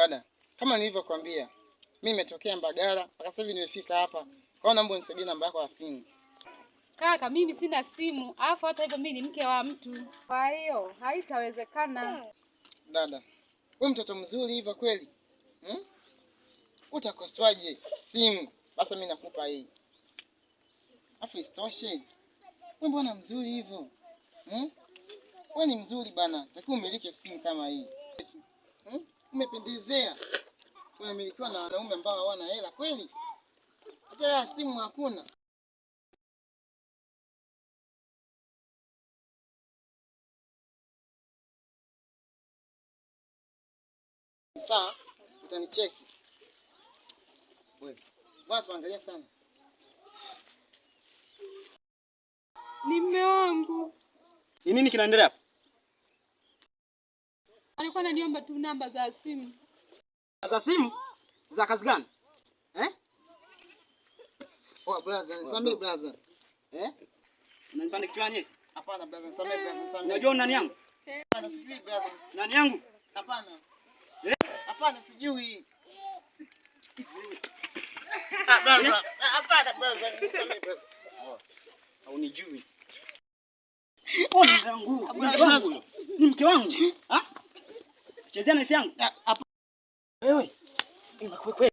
Dada, kama nilivyokuambia, mimi nimetokea Mbagala mpaka sasa hivi nimefika hapa. Kwa hiyo naomba unisaidie namba yako ya simu. Kaka, mimi sina simu, alafu hata hivyo mimi ni mke wa mtu, kwa hiyo haitawezekana. Dada, wewe mtoto mzuri hivyo kweli? Hmm? Utakoswaje simu? Basi mimi nakupa hii. Afu isitoshe, wewe mbona mzuri hivyo? Hmm? Wewe ni mzuri bana, takiwa umiliki simu kama hii. Hmm? Umependezea. Unamilikiwa na wanaume ambao hawana hela kweli? Hata ya simu hakuna. Sawa, utanicheki. Wewe, bwana tuangalia sana. Ni mme wangu. Ni nini kinaendelea hapa? Alikuwa ananiomba tu namba za simu. Za simu? Za kazi gani? Eh? Oh, brother, nisamehe brother. Eh? Unanipanda kichwani? Hapana brother, nisamehe brother, nisamehe. Unajua nani yangu? Hapana, sijui brother. Nani yangu? Hapana. Eh? Hapana, sijui. Ah, brother. Hapana brother, nisamehe brother. Haunijui. Oh, ni mke wangu. Ni mke wangu. Ni mke wangu. Ha? Chezea na hisia yangu. Ah, hapana. Wewe. Wewe.